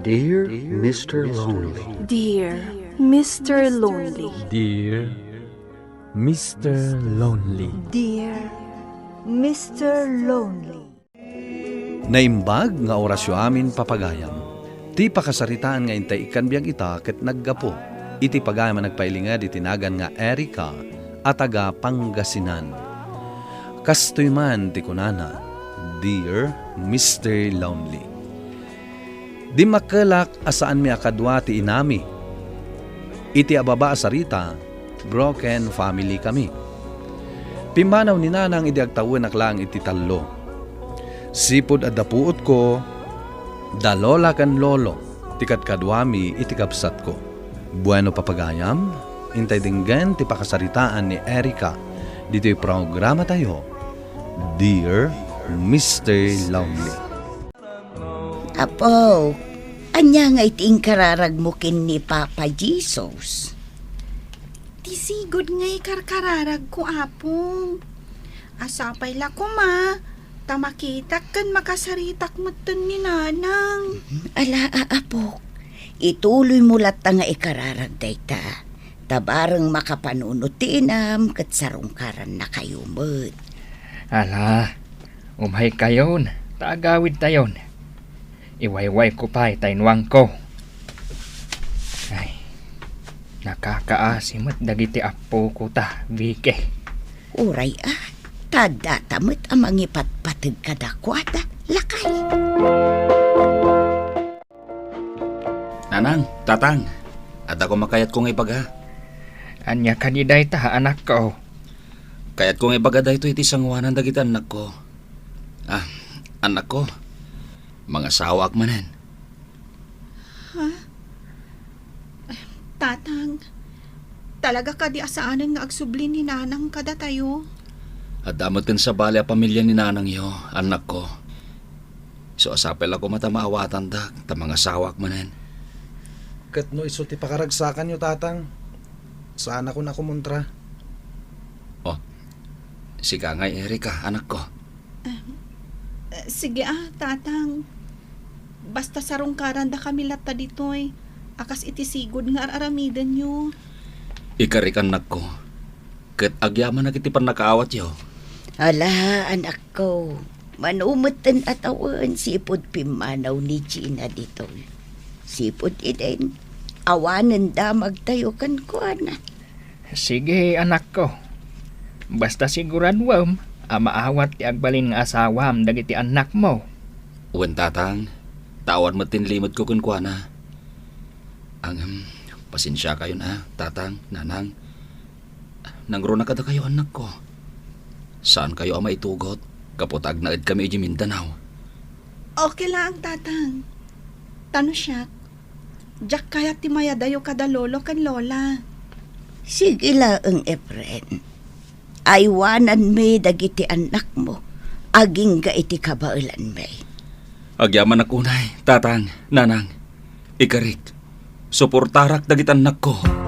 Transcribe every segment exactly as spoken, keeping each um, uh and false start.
Dear Mister Lonely. Dear Mister Lonely. Dear Mister Lonely. Dear Mister Lonely. Naimbag nga orasyo amin, papagayam. Ti pakasaritaan nga intay ikkan biag ita ket naggapu iti pagayam a nagpailinged iti nagan nga Erica a taga Pangasinan. Kastoy man ti kunana, "Dear Mister Lonely." Dimmakkelak a saanmi a kadua ti inami. Iti ababa a sarita, broken family kami. Pimmanaw ni Nanang idi agtawenak laeng iti tallo. Sipud adda puotko, da lola ken lolo ti kadkaduami iti kabsatko. Bueno, papagayam, intay denggen ti pakasaritaan ni Erica ditoy programatayo, Dear Mister Lonely. Apo, ania ngay ti inkararagmo ken ni Papa Jesus? Ti sigud nga ikarkararagko, Apong. A sapay la koma ta makitak ken makasaritak metten ni Nanang. Ala, a, Apok, ituloymo latta nga ikararag dayta. Ta bareng makapanunot ti inam ket sarungkarannakayo met. Ala, umaykayon, ta agawidtayon. Iwaywayko pay ta innuangko. Ay, nakakaasi met dagiti appoko ta, Vicky. Uray a, ta addata met a mangipatpateg kadakuada, lakay. Nanang, Tatang, adda koma kayatko nga ibaga. Ania kadi dayta, anakko? Kayatko nga ibaga daytoy iti sangoanan dagiti annakko. Ah, annakko, mangasawaak manen. Ha? Tatang, talaga kadi a saanen nga agsubli ni Nanang kadatayo? Adda met ken sabali a pamilia ni nanangyo, annakko. Isu a sapay la koma ta maawatandak, ta mangasawaak manen. Ket no isu ti pakaragsakanyo, Tatang, saanakon a kumontra. Oh, sika ngay, Erica, anakko. Eh, sige a, Tatang. Basta sarungkarandakami latta ditoy, a kas iti sigud nga ar-aramidenyo. Ikarik, annakko, ket agyamanak iti pannakaawatyo. Ala, anakko, mano metten a tawen sipud pimmanaw ni Gina ditoy. Sipud idin, awanen damagtayo kenkuana. Sige, anakko. Basta siguraduem a maawat ti agbalin nga asawam dagiti annakmo. Wen, Tatang, ta awan met ti inlimetko kenkuana. Ngem, pasensiakayon a, Tatang, Nanang. Nangruna kadakayo, annakko. Saankayo a maitugot gapu ta agnaedkami idiay Mindanao. Okay laeng, Tatang. Ta no siak, diak kayat ti mayadayo kada lolo ken lola. Sige laeng, Efren. Aywananmi dagiti annakmo agingga iti kabaelanmi. Agyamanak unay, Tatang, Nanang. Ikarik, suportarak dagiti annakko.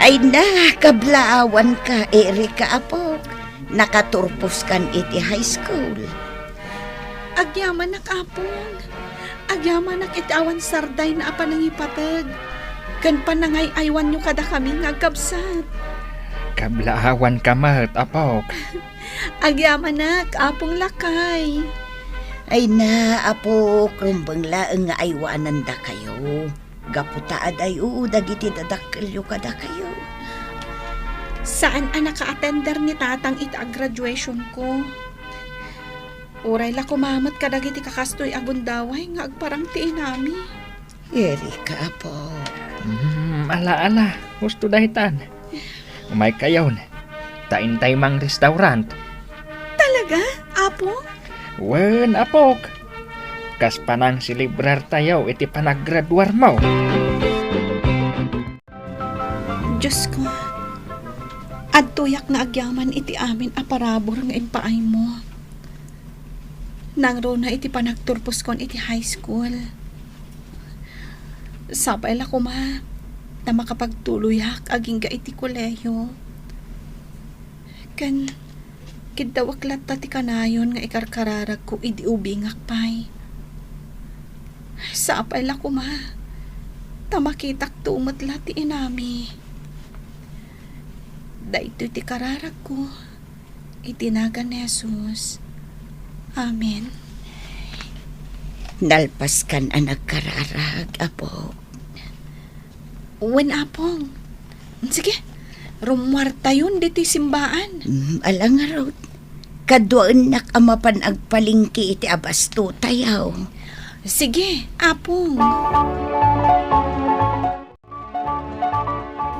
Ay na, kablaawanka, Erika, apok. Nakaturposkan iti high school. Agyamanak, Apong. Agyamanak iti awan sardayna a panangipateg ken panangay-aywanyo kadakami nga agkabsat. Kablaawanka met, apok. Agyamanak, Apong lakay. Ay na, apok, rumbeng laeng nga aywanandakayo. Gapu ta adayo dagiti dadakkelyo kadakayo. Saan a naka-attender ni Tatang iti graduation ko. Uray la koma met kadagiti kakastoy a gundaway nga agparang ti inami. Erika, apo. Mm, ala, ala. Husto daytan. Umaykayon. Ta intay mang restaurant. Talaga, Apo? Wen, apok. Kas panang selebrartayo iti panagraduarmo. Diosko, adtoyak nga agyaman iti amin a parabur nga impaaymo. Nangruna iti panagturposkon iti high school. Sapay la koma ta makapagtuloyak agingga iti kolehiyo. Ken kiddawek latta ti kanayon nga ikarkararagko idi ubingak pay. Sapay la koma ta makitakto met la ti inami. Daytoy ti kararagko iti nagan ni Jesus. Amen. Nalpaskan a nagkararag, Apo. Wen, Apong. Sige, rummuartayon ditoy simbaan. Mm, ala ngarud. Kaduaennak a mapan agpalengke iti abastotayo. Sige, Apong.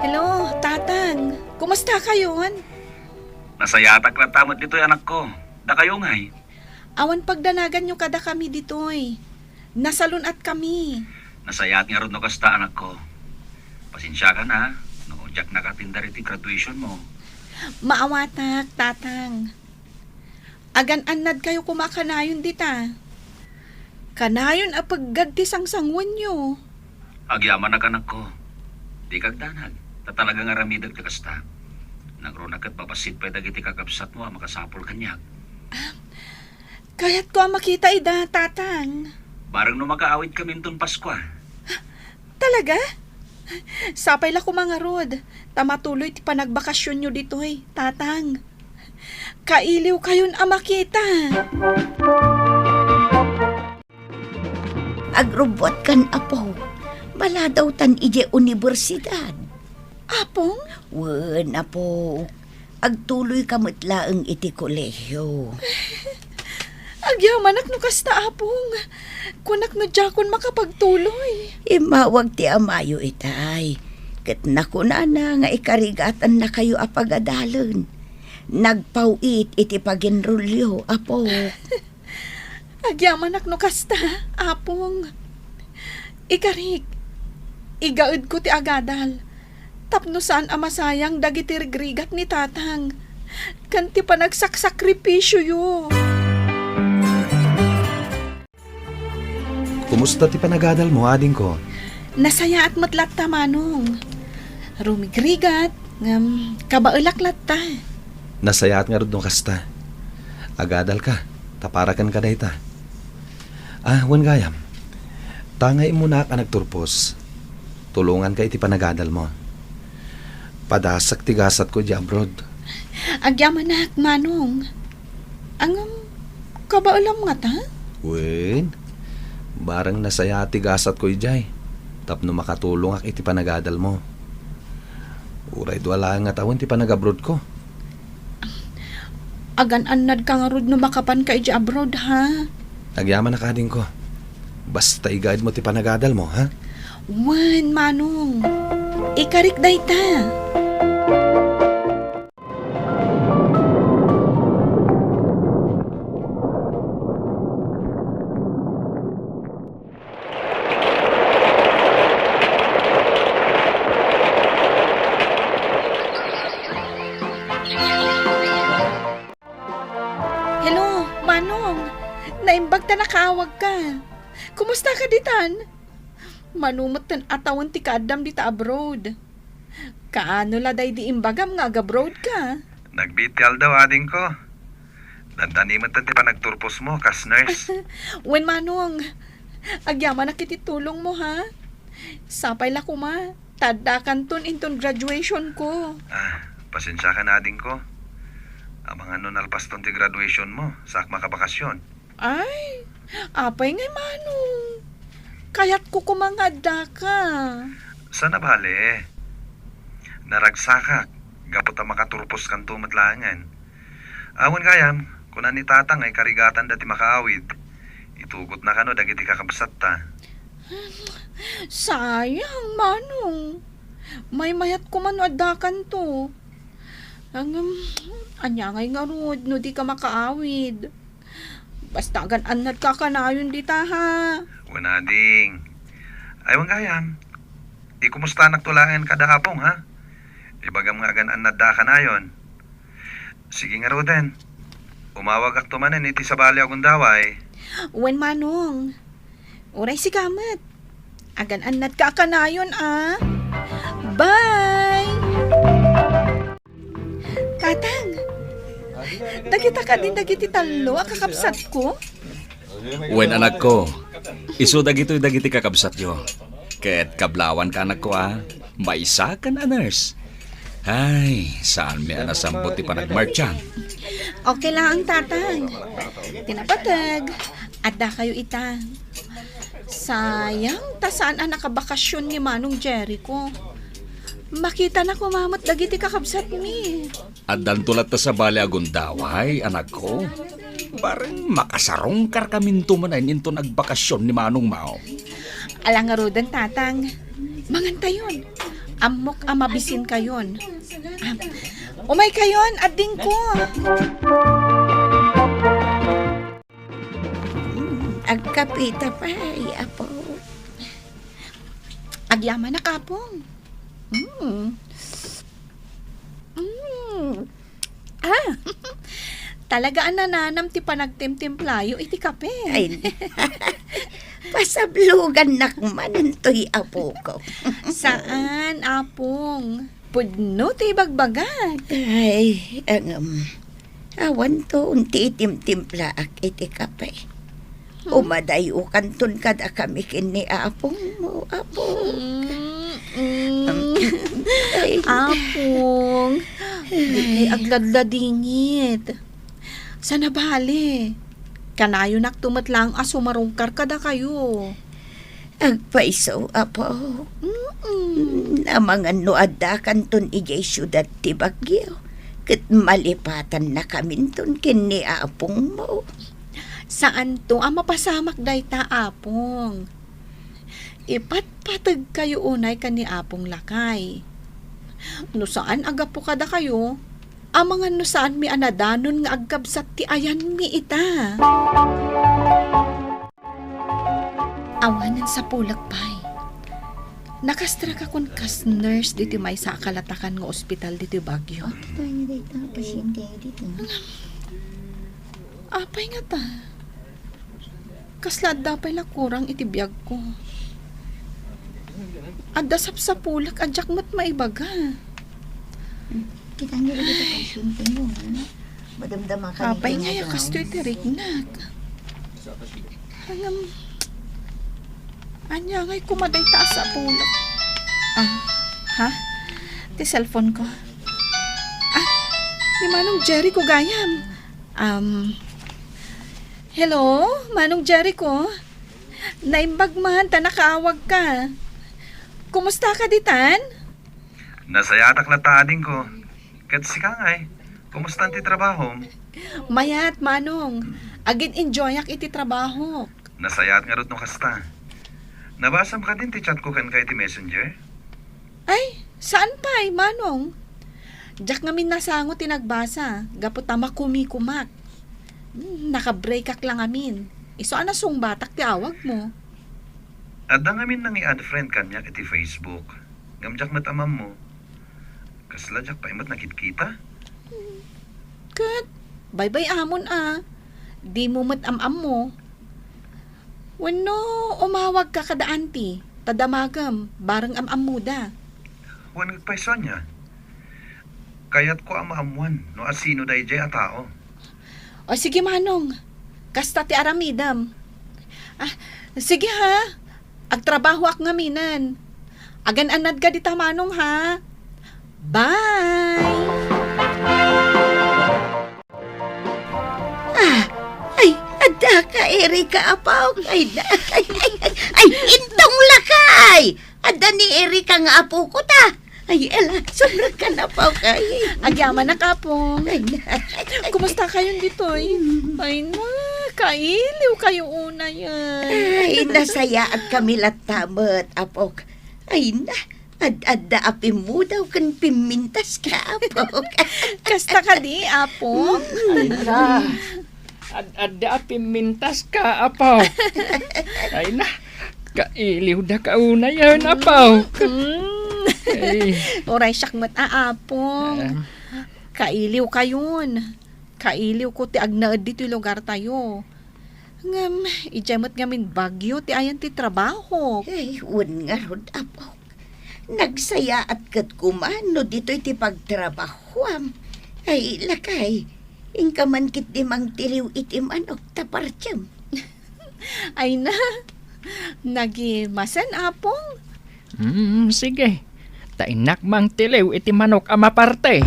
Hello, Tatang. Kumusta kayon? Nasayaatak latta met ditoy, anakko. Dakayo ngay? Awan pagdanaganyo kadakami ditoy. Nasalun-atkami. Nasayaat ngarud no kasta, anakko. Pasensiakan, ha, no diak nakatindar iti graduation mo. Maawatak, Tatang. Agan-annadkayo koma kanayon dita. Kanayon a peggad ti sangsanguenyo. Agyamanak, anakko. Dika agdanag. Ta talaga nga aramidek ti kasta. Nangruna ket babassit pay dagiti kakabsatmo a makasapul kaniak. Ah, kayatko a makita ida, Tatang. Bareng no makaawidkami inton Paskua. Talaga? Sapay la koma ngarud, ta matuloy ti panagbakasionyo ditoy, Tatang. Kailiwkayon a makita. Agrubbuatkan, Apo. Maladawtan idiay universidad. Apong? Wen, Apo. Agtuloyka met laeng iti kolehiyo. Agyamanak no kasta, Apong. Kunak no diakon makapagtuloy. Immawag ti amayo itay. Ket nakunana nga ikarigatannakayo a pagadalen. Nagpaw-it iti paginrulyo, Apo. Agyamanak no kasta, Apong. Ikarik, igaedko ti agadal. Tapno saan a masayang dagiti rigrigat ni Tatang ken ti panagsaksakripisioyo. Kumusta ti panagadalmo, adingko? Nasayaat met latta, Manong. Rumigrigat, ngem kabaelak latta. Nasayaat ngarud no kasta. Agadalka, ta para kenka dayta. Ah, wen gayam. Ta nga immunaak a nagturpos, tulonganka iti panagadalmo. Padasak ti gasatko idiay abroad. Agyamanak, Manong. Ngem, kabaelam ngata? Wen, bareng nasayaat ti gasatko idiay tapno makatulongak iti panagadalmo. Uray dua laeng nga tawen ti panagabrodko. Agan-annadka ngarud no makapanka idiay abroad, ha? Agyamanak, adingko. Basta igaedmo ti panagadalmo, ha? Wen, Manong. Ikarik dayta. Hello, Manong. Naimbag ta nakaawagka. Kumusta ka ditan? Mano metten a tawen ti kaaddam dita abroad. Kaano la daydi imbagam nga agabroad ka? Nagbiit ti aldaw, adingko. Dandani metten ti panagturposmo kas nurse. Wen, Manong. Agyamanak iti tulongmo, ha? Sapay la koma, ta addakanton inton graduation ko. Ah, pasensiakan, adingko. Amangan no nalpaston ti graduation mo, saak makabakasyon. Ay, apay ngay, Manong? Kayatko koma nga addaka. Saan a bale? Naragsakak, gapu ta makaturposkanto met laengen. Awan gayam, kuna ni Tata nga ikarigatanda ti makaawid. Itugotna kano dagiti kakabsatta. Sayang, Manong. Maymayat koma no addakanto. Ngem, ania ngay ngarud no dika makaawid? Basta agan-annadka kanayon dita, ha? Wen, ading. Ay, wen gayam. Ikumustanakto laeng kada Apong, ha? Ibagam nga agan-annadda a kanayon. Sige ngaruden. Umawagakto manen iti sabali a gundaway. Wen, Manong. Uray sika met. Agan-annadka a kanayon, a. Bye! Tatang, dagita kadi dagiti tallo a kakabsatko? Wen, anakko, isu dagitoy dagiti kakabsatyo. Ket kablawanka, anakko, a, maysa ken a nurse. Ay, saanmi a nasambut ti panagmartsa. Okay lang, Tatang. Ti napateg, addakayo ita. Sayang, ta saan a nakabakasyon ni Manong Jericho. Makitana koma met dagiti kakabsatmi. Addanto latta sabali a gundaway, anakko. Bareng makasarungkarkaminto manen inton agbakasyon ni manongmo. Ala ngaruden, Tatang. Mangantayon. Ammok a mabisinkayon. Ah, umaykayon, addingko. Mm, agkapita pay, Apo. Agyamanak, Apong. Mm. Mm. Ah, talaga a nananam ti panagtimtimplayo iti kape. Ay, pasablogannak man intoy apoko. Saan, Apong? Pudno ti ibagbagak. Ay, ngem, awanto ti itimtimplaak iti kape. Hmm? Umadayokanton kadakami ken ni apongmo, Apo. Mm, mm. Ay. Apong, dikay agladladingit. Saan a bale, kanayonakto met laeng a sumarungkar kadakayo. Agpayso, Apo. Mm-mm. Mm, amangan no addakanton idiay siudad ti Baguio, ket malipatannakaminton ken ni apongmo. Saanto a mapasamak dayta, Apong. Ipatpategkayo unay ken ni Apong lakay. No saan a gapu kadakayo, amangan no saanmi a nadanon nga agkabsat ti ayanmi ita. Awanen sapulek pay. Nakastrek a kun kas nurse ditoy maysa a kalatakan nga ospital ditoy Baguio. Kita niya dayta, pasyente dito. Apay ngata? Kasla adda pay la kurang iti biagko. Adda sapsapulek a diak met maibaga. Kita niya dito, pasyente mo, ha? Madamdama ka. Apay nga ya kastoy ti riknak. Ngem, ania ngay koma dayta a sapulek? Ah, ha? Ti cellphone ko. Ah, ni Manong Jerry ko gayam. Um, hello, Manong Jerry ko. Naimbag man ta nakaawag ka. Kumusta ka ditan? Nasayaatak latta, adingko. Ket sika ngay, kumusta ti trabahom? Mayat, Manong. Agin-enjoyak iti trabahok. Nasayaat ngarud no kasta. Nabasam kadin ti chat ko kenka iti messenger? Ay, saan pay, Manong? Diak ngamin nasango ti nagbasa, gapu ta makumikumak. Hmm, nakabreakak la ngamin. Isu a nasungbatak ti awagmo. Adda ngamin nangi-add friend kaniak iti Facebook. Ngem diak met ammo. Kasla diak pay met nakitkita? Ket, baybay-amon a. Dimo met am-ammo. Wenno, umawagka kada auntie, ta damagem, bareng am-ammoda. Wen, pay, Sonia. Kayatko a maammuan no asino daydiay a tao. O, sige, Manong. Kasta ti aramidem. Ah, sige, ha. Agtrabahoak ngaminen. Agan-annadka dita, Manong, ha. Bye! Ah, ay, adda ka, Erika, apo. Ay, na, ay, ay, ay, ay, intong lakay! Adda ni Erika nga apoko ta. Ay, ela, sumrek ka na, apo, kay. Agyamanak, Apong. Ay, na. Kumusta kayon ditoy? Ay, na, kailiw kayo unay, ay. Ay, nasayaat kami latta met, apo. Ay, na, ad-adda a pimmudaw ken pimmintas ka, apo. Kasta kadi, Apong? Ay, na. Ad-adda a pimmintas ka, apo. Ay na, kailiw da ka unay, apo. Mm. Ay. Uray siak met a, Apong. Em. Kailiwkayon. Kailiwko ti agnaed ditoy lugartayo. Ngem, idiay met ngamin bagyo ti ayan ti trabahok. Ay, wen ngarud, Apok. Nagsayaat ket koma no ditoy ti pagtrabahoam. Ay, lakay, inka man ketdi mangtiliw iti manok ta partiem. Ay na, nagimasen, Apong. Hmm, sige. Ta innak mangtiliw iti manok a maparte.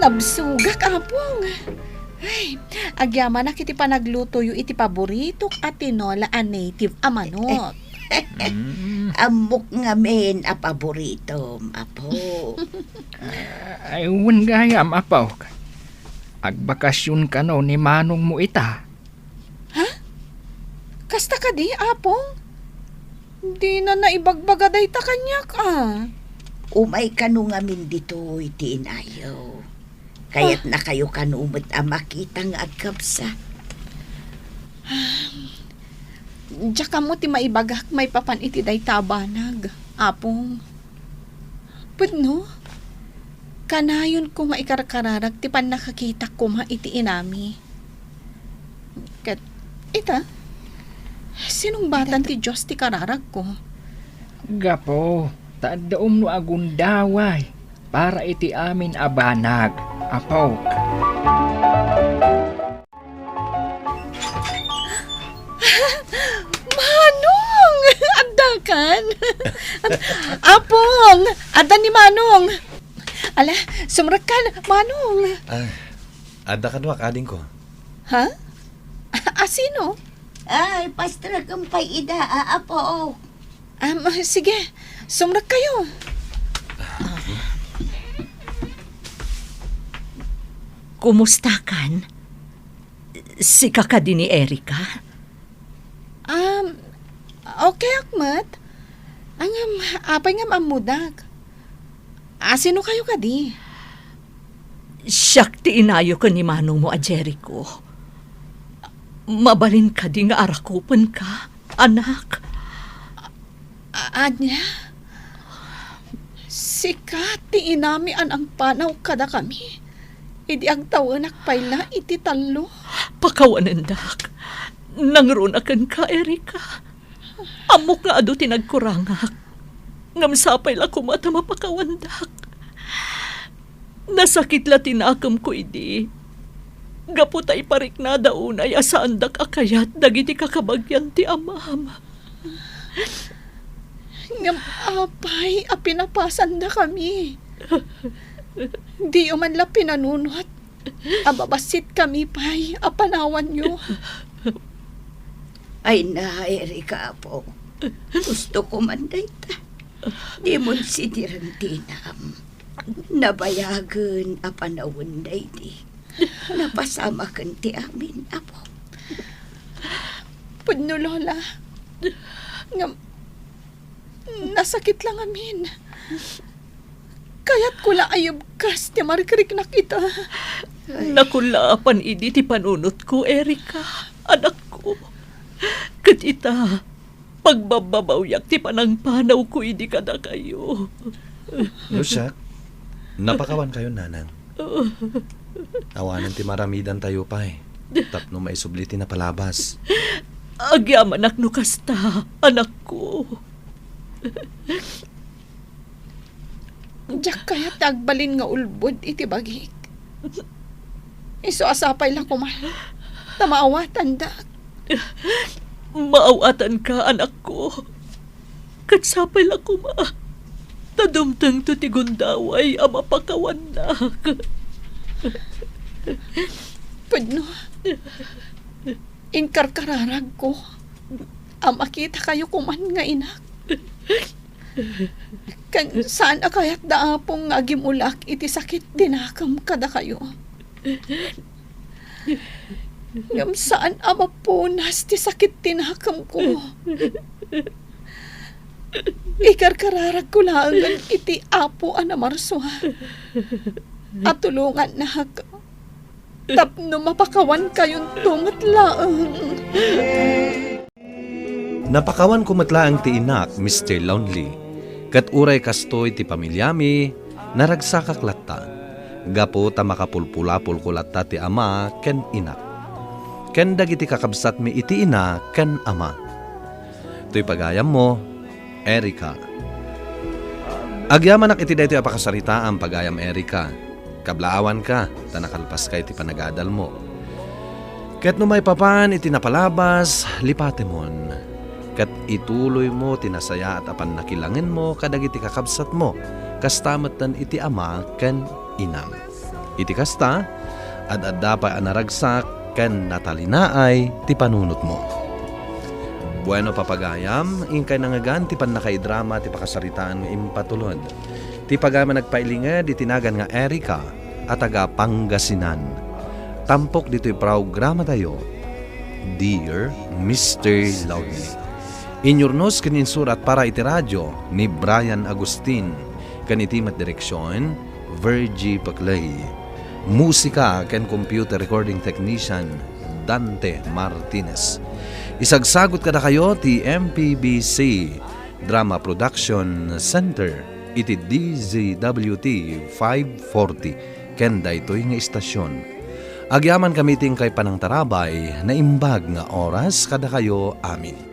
Nabsogak, Apong. Ay, agyamanak iti panaglutoyo iti paboritok a tinola a native a manok. Mm. Ammok ngamin a paboritom, Apo. Ay, wen gayam, Apok. Agbakasyon kano ni manongmo ita? Ha? Kasta kadi, Apong? Dina naibagbaga dayta kaniak, a. Umay kano ngamin ditoy ti inayo. Kayatnakayo kano met a makita nga agkabsat. Diak ammo ti maibagak maipapan iti dayta a banag, Apong. Pudno, kanayonko nga ikarkararag ti pannakakitak koma iti inami. Ket, ita, sinungbatan ti Dios ti kararagko. Gapu ta adda umno a gundaway para iti amin a banag, Apok. Manong! Addakan? Apong! Adda ni Manong! Ala, sumrekkan, Manong! Ah, adda kaduak, adingko. Ha? Asino? Ay, pastrekam pay ida, a, Apo. Am, sige, sumrekkayo. Kumustakan? Sika kadi ni Erika? Um, okay ak met. Ngem, apay ngem ammodak? Asinokayo kadi? Siak ti inayo ken ni manongmo a Jericho. Mabalin kadi nga arakupenka, anak? A-, ania? Sika ti inami a nangpanaw kadakami idi agtawenak pay la iti tallo. Pakawanendak. Nangruna kenka, Erika. Ammok nga adu ti nagkurangak. Ngem sapay la koma ta mapakawandak. Nasakit la ti nakemko idi. Gapu ta ipariknada unay a saandak a kayat dagiti kakabagian ti amam. Ngem apay a pinapasandakami? Diyo man la pinanunot a babasitkami pay a panawanyo. Ay na, Erika, Apo. Gusto ko man dayta. Dimon sidiren ti inam. Nabayagen a panawen daydi. Napasamaken ti amin, Apo. Pudno, Lola. Ngem, nasakit la ngamin. Kayatko la a yubkas ti marikriknak ita. Ay. Nakullaapan idi ti panunotko, Erika, anakko. Ket ita, pagbabbabawiak ti panangpanawko idi kadakayo. No siak, napakawankayon, nanang. Awanen ti maramidantayo pay tapno maisubli ti napalabas. Agyamanak no kasta, anakko. Diak kayat ti agbalin nga ulbod iti bagik. Isu a sapay la koma ta maawatandak. Maawatanka, anakko. Ket sapay la koma ta dumtengto ti gundaway a mapakawannak. Pudno, inkarkararagko a makitakayo koman nga inak. Ken saan a kayat da Apo nga agimulak iti sakit ti nakem kadakayo. Ngem saan a mapunas ti sakit ti nakemko. Ikarkararagko laengen iti Apo a namarsua a tulongannak tapno mapakawannakayonto met laeng. Napakawanko met laeng ti inak, Mister Lonely. Ket uray kastoy ti pamiliami, naragsakak latta. Gapu ta makapulpulapolko latta ti ama ken inak. Ken dagiti kakabsatmi iti ina ken ama. Toy pagayammo, Erica. Agyamanak iti daytoy a pakasaritaan, pagayam Erica. Kablaawanka, ta nakalpaska iti panagadalmo. Ket no maipapan iti napalabas, lipatemon. Ket ituloymo ti nasayaat a pannakilangenmo kadagiti kakabsatmo, kasta metten iti ama ken inam. Iti kasta, ad-adda pay a naragsak ken natalinaay ti panunotmo. Bueno, papagayam, inkay nangngegan ti pannakaidrama ti pakasaritaan nga impatulod. Ti pagayam a nagpailinged iti nagan nga Erica a taga Pangasinan. Tampok ditoy programatayo, Dear Mister Lonely. Inyurnos ken insurat para iti radyo ni Brian Agustin, ken iti met direksion, Virgie Paclay. Musika ken computer recording technician, Dante Martinez. Isagsagut kadakayo ti M P B C Drama Production Center iti D Z W T five forty ken daytoy nga istasion. Agyamankami ti inkay panangtarabay, naimbag nga oras kadakayo amin.